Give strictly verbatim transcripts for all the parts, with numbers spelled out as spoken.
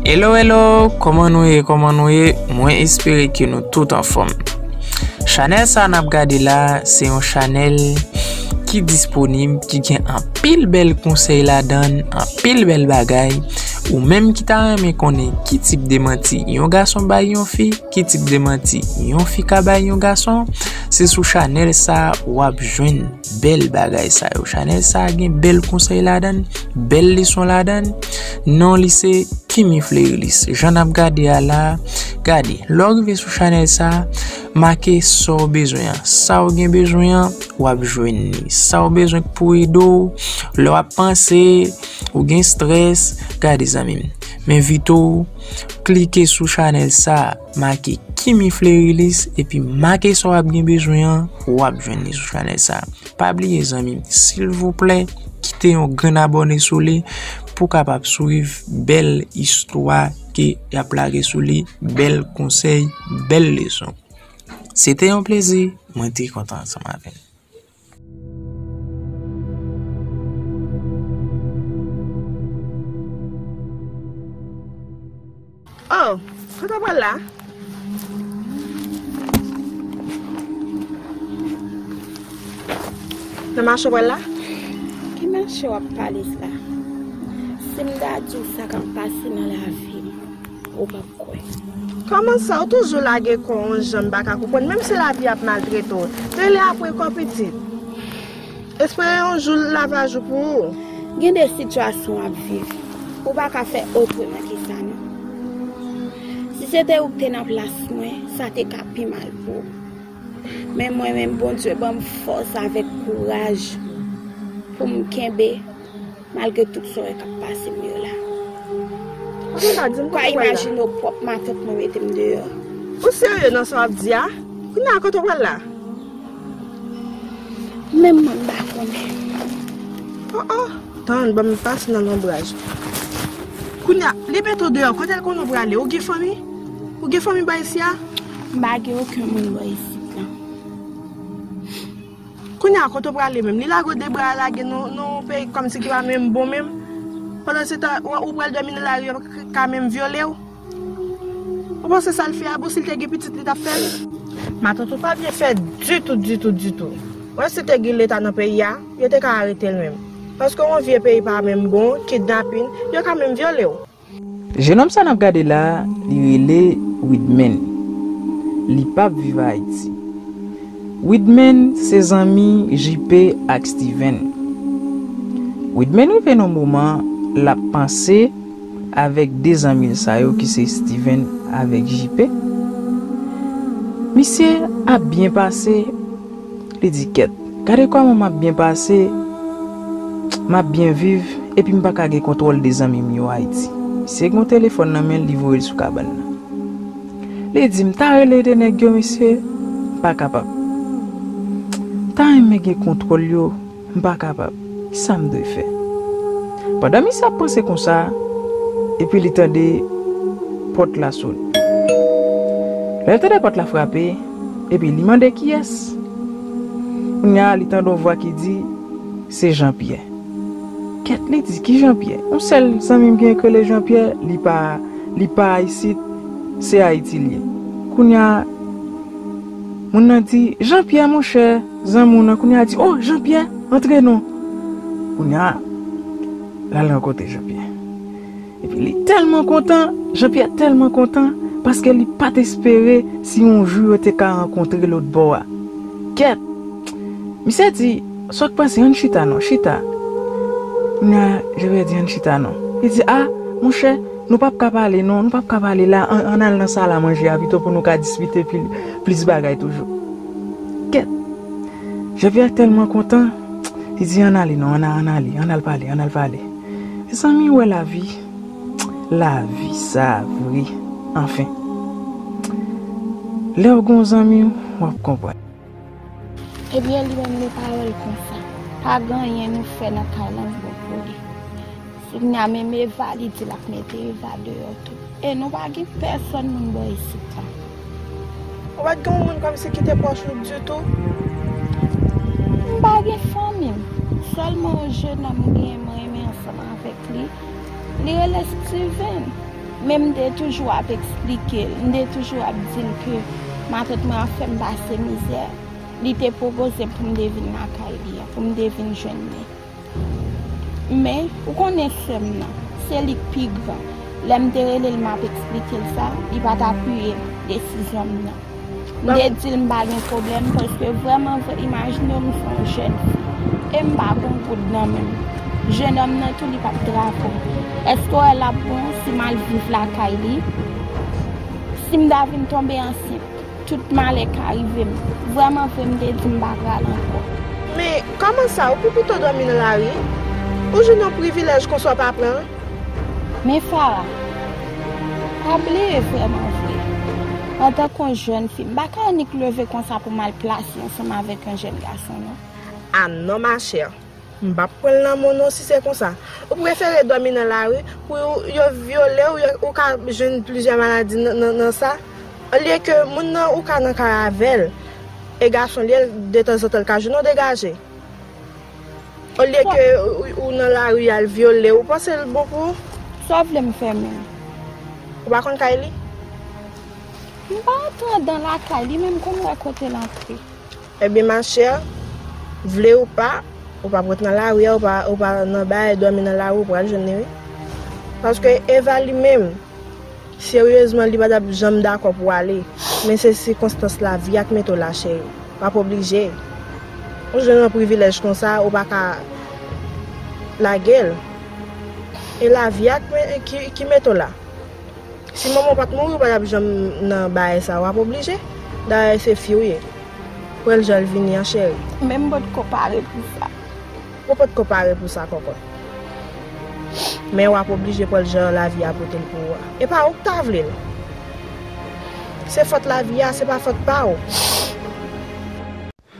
Hello, hello, kòman nou ye, kòman nou ye? Mwen espere ke nou tout anfòm. Chanèl sa n ap gade la, se yon chanèl ki disponib, ki gen anpil bèl konsèy ladan l, anpil bèl bagay. Ou menm ki ta renmen konnen ki tip de manti yon gason bay yon fi, ki tip de manti yon fi ka bay yon gason, se sou chanèl sa w ap jwenn bèl bagay sa yo. Chanèl sa gen bèl konsèy ladan l, bèl leson ladan l. Non li se Kimi Fleurilis. Jan n ap gade a la, gade. Lè w rive sou chanèl sa, make sa w bezwen an. Sa w gen bezwen an, w ap jwenn li. Sa w bezwen k pou ede w, lè w ap panse, ou gen strès, gade zanmi m. M envite w klike sou chanèl sa, make Kimi Fleurilis, epi make sa w ap gen bezwen an, w ap jwenn li sou chanèl sa. Pa bliye zanmi m, silvouplè, kite yon grenn abòne sou li pou w kapab swiv bèl istwa ke y ap lage sou li, bèl konsèy, bèl leson. Se te yon plezi, mwen te kontan ansanm avè n. Oh, kote w pral la? Nan mache w pral la? Ki mache w ap pale la? Si m ta di w sa k ap pase nan lavi m, ou p ap kwè. Kòman sa, ou toujou lage kò w yon jan m pa ka konprann, menm si lavi ap maltrete w, rele apre kò pitit. Espere yon jou lavi a jou pou ou. Gen de sitiyasyon w ap viv, ou pa ka fè otreman ke sa non. Si se te ou k te nan plas mwen, sa te ka pi mal pou ou. Men mwen menm, Bondye ban m fòs avèk kouraj pou m kenbe malgre tout sa w wè k ap pase m yo la. Ou pa di m kote w pral la. Imajine w pwòp matant mwen mete m deyò. Ou serye nan sa w ap di a? Kounye a kote w pral la? Menm mwen m pa konnen. Oh oh, tann, ban m pase nan lonbraj. Kounye a, li mete w deyò, kote l konnen w prale? Ou gen fanmi? Ou gen fanmi bò isi a? M pa gen okenn moun bò isit la. Kounye a, kote w prale menm? Li lage w de bra lage nan, nan yon peyi kòmsi ki pa menm bon menm. Pandan se tan, ou, ou pral dòmi nan lari, yo ka menm vyole w. Ou panse sa l fè a bon, si l te gen pitit, li t ap fè l? Matant ou pa byen fè ditou, ditou, ditou. Wè si te gen leta nan peyi a, yo te ka arete l menm. Paske yon vye peyi pa menm bon, kidnapin, yo ka menm vyole w. Jenòm sa n ap gade la, li rele Widmen. Li p ap viv Ayiti. Widmen se zanmi J P ak Steven. Widmen rive nan moman l ap panse avèk de zanmi l sa yo ki se Steven avèk J P. Misye ap byen pase, li di, "Kèt, gade kòman m ap byen pase, m ap byen viv, epi m pa ka gen kontwòl de zanmi m yo Ayiti." Misye gen yon telefòn nan men l, li voye l sou kabann nan. Li di, "M ta rele de nèg yo, mesye, m pa kapab. M ta renmen gen kontwòl yo, m pa kapab. Kisa m dwe fè?" Pandan misye ap panse konsa, epi li tande pòt la sone. Lè l tande pòt la frape, epi li mande kiyès. Kounye a, li tande yon vwa ki di, "Se Jean Pierre." Kèt, li di, "Ki Jean Pierre? Yon sèl zanmi m gen k rele Jean Pierre, li pa, li pa isit, se Ayiti l ye." Kounye a, moun nan di, "Jean Pierre, monchè, zanmi w nan." Kounye a di, "Oh, Jean Pierre, antre non." Kounye a, l al rankontre Jean Pierre. Epi li tèlman kontan, Jean Pierre tèlman kontan, paske li pa t espere si yon jou yo te ka rankontre lòt bò a. Kèt! Misye di, "Sa w k panse, ann chita non, chita." Kounye a, Jean Pierre di, "Ann chita non." Li di, "A, monchè, nou p ap ka pale non, nou p ap ka pale la, ann, ann al nan sal a manje a pito pou nou ka diskite pli, plis bagay toujou." Kèt! Jean Pierre tèlman kontan, li di, "Ann ale non, ann a-, ann ale, ann al pale, ann al pale." Mezanmi, ou wè lavi, lavi sa vre, anfen. Lè w gen yon zanmi w, w ap konprann. Ebyen, li menm li pawòl konsa. Pa gen anyen nou fè nan kay lan k bon pou li. Kounye a menm Eva, li di l ap mete Eva deyò tou. E nou pa gen pèsonn moun bò isit la. Ou pa t gen yon moun kòmsi ki te pwòch ou ditou? M pa gen fanmi m. Sèlman yon jenòm m genyen, mwen renmen ansanm avèk li. Li rele Steven. Men m te toujou ap eksplike l, m te toujou ap di l ke matant mwen ap fè m pase mizè. Li te pwopoze pou m te vin lakay li an, pou m te vin jwenn li. Men, ou konnen sè m nan, se li k pi gran. Lè m te rele l, m ap eksplike l sa, li pa t apiye desizyon m nan. M te di l m pa gen pwoblèm, paske vrèman vre, imajine w, m se yon jèn fi. E m pa gen yon goud nan men m. Jennonm nan tou, li p ap travay. Èske w wè l ap bon si m al viv lakay li? Si m ta vin tonbe ansent, tout malè ka rive m. Vrèman vre, m te di m pa pral ankò. Men, kòman sa, ou pi pito dòmi nan lari? Ou jwenn yon privilèj konsa w pa pran l? Men Farah, pa bliye vrèman vre. Antanke yon jèn fi, m pa ka annik leve konsa pou m al plase ansanm avèk yon jèn gason, non. Ah non, ma chère. M p ap pran l nan men w non si se konsa. Ou prefere dòmi nan lari pou yo vyole w, yo- ou ka jwenn plizyè maladi nan, nan, nan sa. Olye ke moun nan ou ka nan kay avè l, e gason li ye, detanzantan l ka jwenn yon degaje. Olye ke ou, ou nan lari, al vyole w, ou panse l bon pou ou? Sa w vle m fè menm? Ou pa konn kay li? M pa antre andan lakay li, men m konn wè kote l antre. Ebyen, ma chère, vle ou pa, ou p ap ret nan lari a, ou pa, ou pa nan bagay dòmi nan lari, ou pral jwenn li, wi. Paske Eva li menm, seryezman, li pa t ap janm dakò pou ale. Men se sikonstans lavi a k mete w la, cheri. W ap oblije. Ou jwenn yon privilèj konsa, ou pa ka lage l. E lavi a k me- ki, ki mete w la. Si manman w pa t mouri, ou pa t ap janm nan bagay sa, w ap oblije. Dayè, se fi w ye. Pran l jan l vini an, cheri. Men m potko pare pou sa. Ou potko pare pou sa, kòkòt. Men w ap oblije pran l jan lavi a pote l pou ou a. E pa ou k ta vle l. Se fòt lavi a, se pa fòt pa w.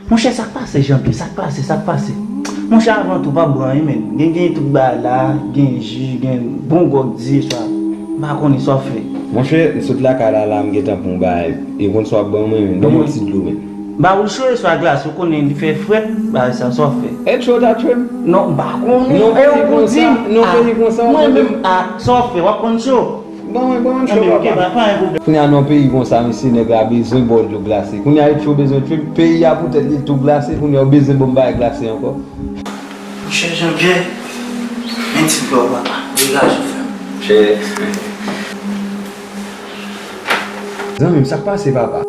Monchè, sa k pase, Jean Pierre? Sa k pase? Sa k pase? Monchè, avan tou, pa bwè anyen, men. Gen, gen tout bagay la, gen ji, gen bon gwòg di swa. M pa konnen sa w fè. Monchè, m sot lakay la, la, m gentan pran yon bagay. E konn sa w ap ban mwen, men. Ban mwen yon ti dlo, men. Ba ou l cho e swa glase, ou konnen li fè frèt, bagay sa, sa w fè? E cho ta tchwe m? Non, m pa konnen. Non, e ou pou di m. Non, peyi konsa, mwen menm, a, sa w fè, w ap konn cho. Ban mwen, ban mwen cho, papa. Kounye a nan peyi konsa, mesye, nèg la bezwen bò dlo glase. Kounye a, e cho bezwen tchwe m. Peyi a poutèt li tou glase, kounye a, ou bezwen ban m bagay glase ankò. Monchè Jean Pierre, men ti dlo, papa. Degaje, frè m. Monchè. Zanmi m, sa k pase, papa?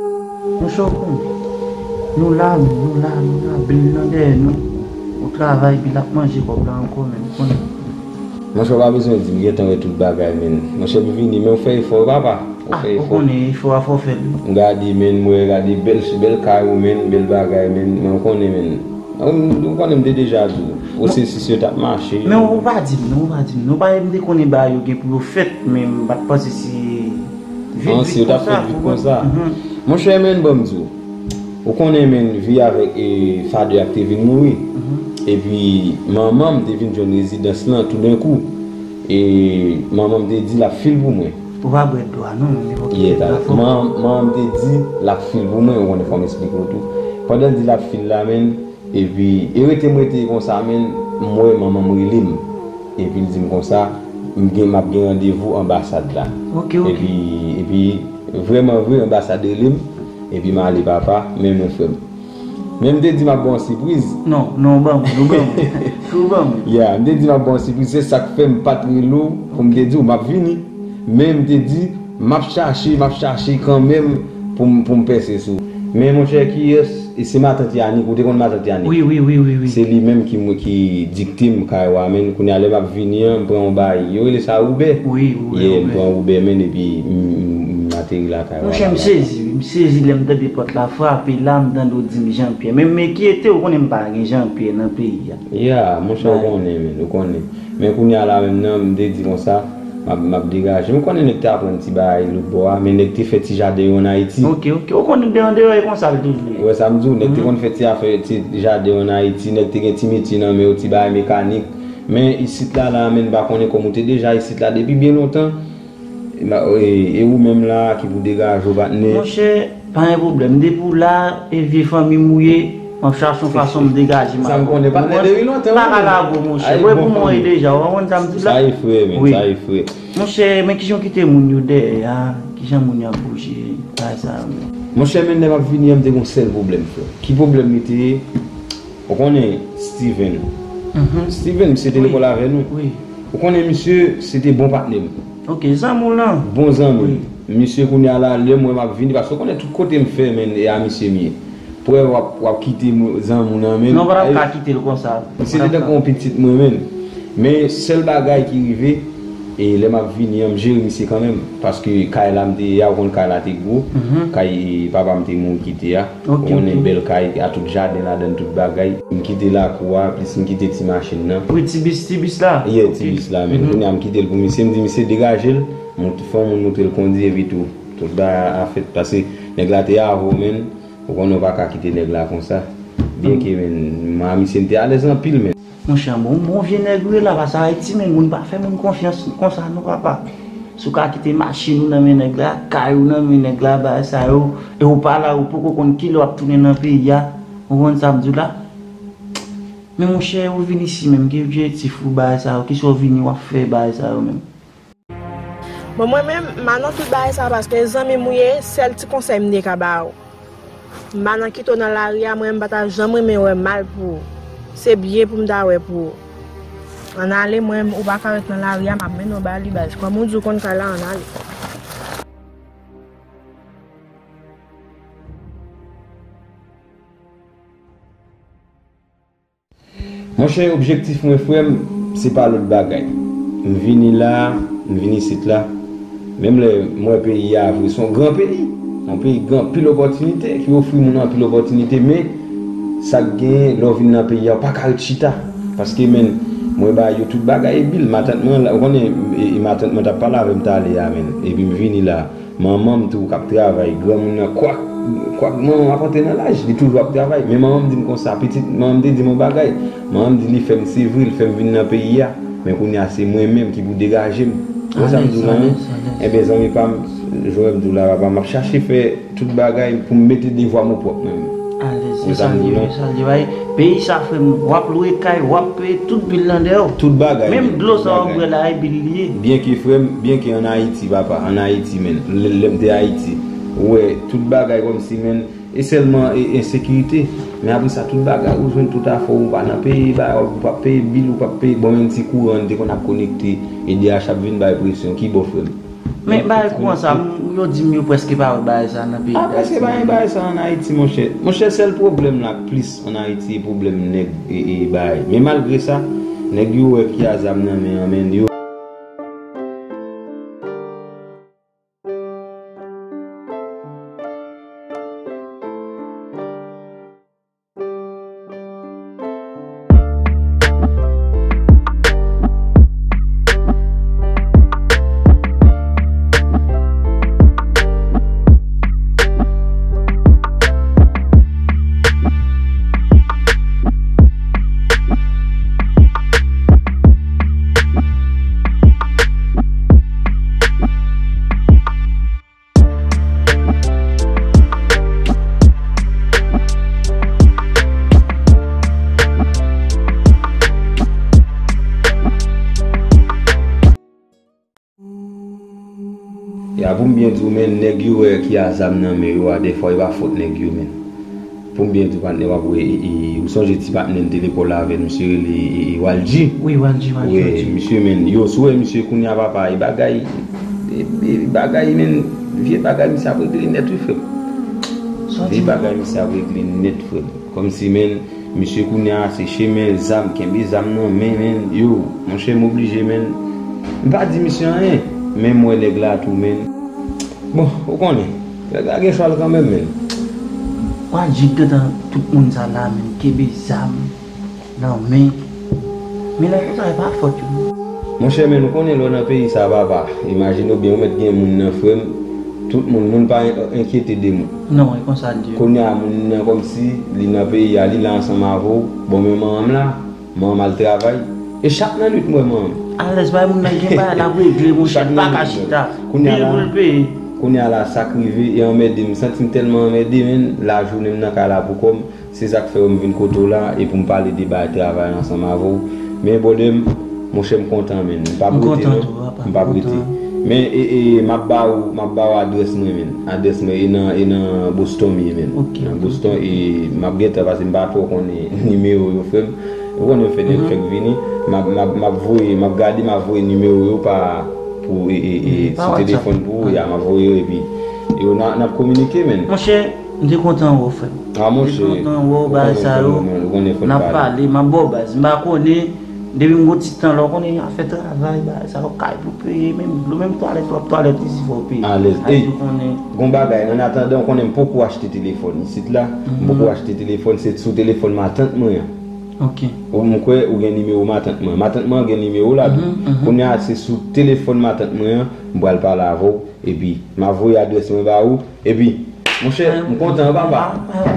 Monchè, ou konnen. Nou la, men, nou la, nou la, Bill nan dèyè nou. Ou travay, Bill ap manje kòb la ankò, men, ou konnen. Monchè, w pa bezwen di m, m gentan wè tout bagay, men. Monchè, m vini, men w fè efò, wi, papa. Ou fè efò. Ah, ou konnen efò a fò fè l. M gade, men, m wè, gade bèl, bèl kay ou, men, bèl bagay, men, men w konnen, men. Ou, ou konnen m te deja di w. Pwosesis yo t ap mache. Men ou pa di m, non, ou pa di m, non. Ou pa, m te konnen bagay yo gen pou yo fèt, men m pa t panse si vit, vit konsa. Ansi, yo t ap fèt vit konsa. Monchè, men, ban m di w. Ou konnen, men, vi avèk, e, Fader a k te vin mouri. Epi, manman m te vin jwenn rezidans lan toudenkou. E, manman m te di l ap fil pou mwen. Ou pa bwè dlo a, non, men nenpòt ki dlo a fò. Man-, manman m te di l ap fil pou mwen, ou konnen fò m esplike w tou. Pandan l di l ap fil la, men, epi, e rete m rete konsa, men, m wè manman m rele m. Epi l di m konsa, m gen, m ap gen randevou anbasad la. Ok, ok. Epi, epi, vrèman vre, anbasad rele m. Epi m ale, papa, men non, frè m. Men m te di m ap ba w sipriz. Non, non, ban mwen, non, ban mwen. Tou ban mwen. Ya, m te di m ap ba w sipriz, se sa k fè m pa t rele w pou m te di w m ap vini. Men m te di, m ap chache, m ap chache kanmenm pou m, pou m pèse sou. Men monchè, kiyès, e se matant Yanik, ou te konn matant Yanik? Wi, wi, wi, wi, wi. Se li menm ki, ki dikte m kay ou a, men kounye a lè m ap vini an, m pran yon bay. Yo rele sa Uber? Wi, Uber, yeah, m pran Uber, men, epi m, m, m ateri lakay ou a. Monchè, m sezi, wi, m sezi lè m tande pòt la frape, la m tande w di m Jean Pierre. Men, men enkyete w, ou konnen m pa gen Jean Pierre nan peyi a. Ya, monchè, ou konnen, men, ou konnen. Men kounye a la menm nan, m te di konsa, m ap, m ap degaje. M konnen nèg te aprann ti bagay lòt bò a, men nèg te fè ti jaden yo ann Ayiti. Ok, ok. Ou konnen deyò, deyò e konsa l toujou ye. Ou wè sa m di w, nèg te konn fè ti afè, ti jaden yo ann Ayiti, nèg te gen ti metye nan men yo, ti bagay mekanik. Men isit la, la, men m pa konnen kòman w te deja isit la depi byen lontan. E, e ou menm la ki pou degaje w, patnè. Monchè, pa gen pwoblèm. Depi w la, e vye fanmi m ou ye, M ap chache yon fason m degaje m. Sa m konnen, patnè, depi lontan. M pa ka lage w, monchè. Mwen pou mwen deja, w konprann sa m di la? Sa e fre, men, sa e fre. Monchè, men kijan w kite moun yo dèyè a? Kijan moun yo ap bouje bagay sa yo menm? Monchè, men lè m ap vini an, m te gen yon sèl pwoblèm, frè. Ki pwoblèm li te ye? Ou konnen Steven? Steven, misye te lekòl avè nou. Ou konnen misye, se te bon patnè m. Ok, zanmi w lan. Bon zanmi m. Misye kounye a la, lè m wè m ap vini, paske ou konnen tout kote m fè, men, e a misye m ye. Pou wè w ap, w ap kite zanmi w nan men. Non, w pa t ap ka kite l konsa. Misye te tankou yon pitit mwen, men. Men sèl bagay ki rive, e lè m ap vini an, m jere misye kanmenm. Paske kay la m te ye a, ou konn kay la te gwo. Kay papa m te mouri kite a. Ou konnen bèl kay, a tout jaden ladan l, tout bagay. M kite lakou a, plis m kite ti machin nan. Wi, ti bis, ti bis la. Yeah, ti bis la, men. Kounye a m kite l pou misye, m di misye degaje l, m fè yon moun montre l kondi epi tou. Tout bagay a fèt, paske nèg la te avè w, men. Ou konnen w pa ka kite nèg la konsa. Byenke, men, m a misye, m te alèz anpil, men. Monchè, bon, bon vye nèg ou ye la, pase Ayiti, men, moun pa fè moun konfyans konsa non, papa. Si w ka kite machin ou nan men nèg la, kay ou nan men nèg la, bagay sa yo, e w pa la, ou poko konn kilè w ap tounen nan peyi a, ou konn sa m di w la? Men monchè, ou vin isi menm, ki objektif ou bagay sa yo, kisa w vini w ap fè bagay sa yo menm? Bon, mwen menm, m pa nan tout bagay sa, paske zanmi m ou ye, sèl ti konsèy m te ka ba w. M pa nan kite w nan lari a, mwen, m pa ta janm renmen wè mal pou ou. Se byen pou m ta wè pou ou. Ann ale, mwen, ou pa ka ret nan lari a, m ap mennen w ba li, baz. Kòm ou di w konn kay la, ann ale. Monchè, objektif mwen, frè m, se pa lòt bagay. M vini la, m vini isit la. Menm lè m wè peyi a vre, se yon gran peyi. Yon peyi ki gen anpil opòtinite, ki ofri moun anpil opòtinite, men sa k genyen, lè w vin nan peyi a, w pa ka ret chita. Paske, men, mwen ba yo tout bagay, e bil, matant mwen, la, ou konnen, e, e matant mwen t ap pale avè m talè a, men, epi m vini la. Manman m tou k ap travay, granmoun nan, kwak, kwak manman m ap antre nan laj, li toujou ap travay. Men manman m di m konsa, pitit, manman m te di m yon bagay. Manman m di li fè m sevre, li fè m vin nan peyi a. Men kounye a, se mwen menm ki pou degaje m. Ou wè sa m di w la, hein? Ebyen, zanmi pa m, jan m di w la, papa, m ap chache fè tout bagay pou m mete devwa m opwòp mwen menm. Alèz, se sa l ye, se sa l ye. Peyi sa, frè m, w ap lwe kay, w ap peye tout bil lan dèyè w. Tout bagay. Menm dlo sa w ap bwè la, e bil li ye. Byenke, frè m, byenke ann Ayiti, papa, ann Ayiti, men, lè, lè m te Ayiti, ou wè, tout bagay kòmsi, men, e sèlman, e, ensekirite. Men apre sa, tout bagay, ou jwenn tout afè w, ou pa nan peye, bagay, ou p ap peye bil, ou p ap peye, bon, menm ti kouran, n te konn ap konekte, E D H ap vin bay presyon, ki bò, frè m? Men bagay kouran sa, m, yo di m yo prèske pa wè bagay sa nan peyi Dayiti. A, prèske pa gen bagay sa ann Ayiti, monchè. Monchè, sèl pwoblèm la plis ann Ayiti, e pwoblèm nèg e, e bagay. Men malgre sa, nèg yo wè ki a zam nan men an, men yo. Ya, pou m byen di w, men, nèg yo wè ki a zam nan men yo a, dèfwa, e pa fòt nèg yo, men. Pou m byen di w, patnè, w ap wè, e, e, ou sonje ti patnè n te lekòl avè n, misye rele, e, e, Walji. Wi, Walji, Walji, Walji. Misye, men, yo, si w wè misye kounye a, papa, e bagay, e, e bagay, men, vye bagay misye ap regle nèt, wi, frè m. Vye bagay misye ap regle nèt, frè m. Kòmsi, men, misye kounye a, se chemen zam, kenbe zam nan men, men, yo, monchè, m oblije, men. M pa di misye anyen, men m wè nèg la tou, men. Bon, ou konnen, nèg la gen chwa l kanmenm, men. Walji, gentan tout moun sa la, men, kenbe zam nan men. Men lè konsa, e pa fòt yo. Monchè, men, ou konnen lè w nan peyi sa, papa, imajine w byen, ou mèt gen moun nan, frè m, tout moun, moun pa en-, enkyete de moun. Non, e konsa l ye. Kounye a, moun nan kòmsi li nan peyi a, li la ansanm avè w, bon, men manman m la, manman m al travay. E chak nan nwit m wè manman m. Alèz, bay moun nan gen bagay l ap regle, monchè, l pa ka chita. Bil pou l peye. Kounye a la, sa k rive e anmède m. M santi m tèlman anmède, menn, lajounen m nan kay la pou kò m. Se sa k fè yo m vin kote w la e pou m pale de bagay travay ansanm avè w. Men, brother m, monchè, m kontan, menn. M p ap rete, non. M p ap rete. Men, e, e, m ap ba ou, m ap ba ou adrès mwen, menn. Adrès mwen, e nan, e nan Boston m ye, menn. Nan Boston, e m ap gentan, paske m pa twò konnen nimewo yo, frè m. Ou konnen m fè nèg fèk vini. M ap, m ap, m ap voye, m ap gade, m ap voye nimewo yo pa, pou, e, e, e, sou telefòn pou ou, ya, m ap voye yo, epi, e, n a, n ap kominike, menn. Monchè, m te kontan wè w, frè m. A, monchè, m te kontan wè w, bagay sa yo, n ap pale, m ap ba w baz. M pa konnen, depi m gon ti tan la, w konnen afè travay, bagay sa yo, kay pou peye, menm dlo, menm twalèt, w ap twalèt isi, fò w peye. Alèz. Ey, gon bagay, an atandan, w konnen m poko achte telefòn isit la. M poko achte telefòn, se sou telefòn matant mwen an. Ok. Ou, m kwè ou gen nimewo matant mwen. Matant mwen an gen nimewo la tou. Kounye a, se sou telefòn matant mwen an, m pral pale avè w. Epi, m a voye adrès mwen ba ou. Epi, monchè, m kontan, papa.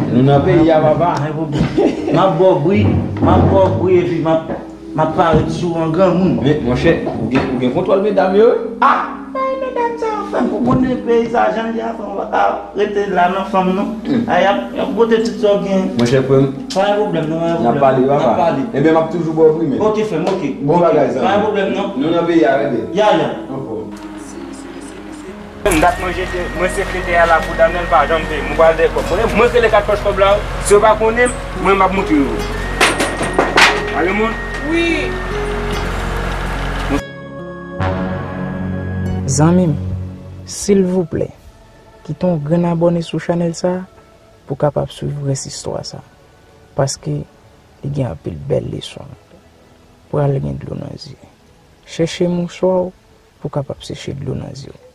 Nou nan peyi a, papa. M ap ba w bri, m ap ba w bri, epi m ap, m ap parèt sou w an granmoun. Men, monchè, ou gen, ou gen kontwòl medam yo, wi. Ah! Ay, medam sa yo, frè m, ou konnen peyi sa, jan l ye a, frè m, ou pa ka rete la nan fanm, non. Ay, y ap, y ap bote tout sa w gen. Monchè, frè m, pa gen pwoblèm, non, pa gen pwoblèm. N ap pale, papa. N ap pale. Ebyen, m ap toujou ba w bri, men. Ok, frè m, ok. Bon bagay, zanmi. Pa gen pwoblèm, non. Nou nan peyi a, rete. Ya, ya. Ok. M dat mwen jete, mwen sekretè a la pou dam nan, l pa janm peye m. Mwen pral dèyè kòb. Mwen, mwen rele kat pòch kòb la, si yo pa konnen m, mwen m ap moutre yo. Pa gen moun? Wi. Zanmi m, silvouplè, kite yon grenn abòne sou chanèl sa a pou w kapab swiv rès istwa sa a. Paske li gen anpil bèl leson. Pral gen dlo nan zye. Chèche mouswa w pou w kapab seche dlo nan zye w.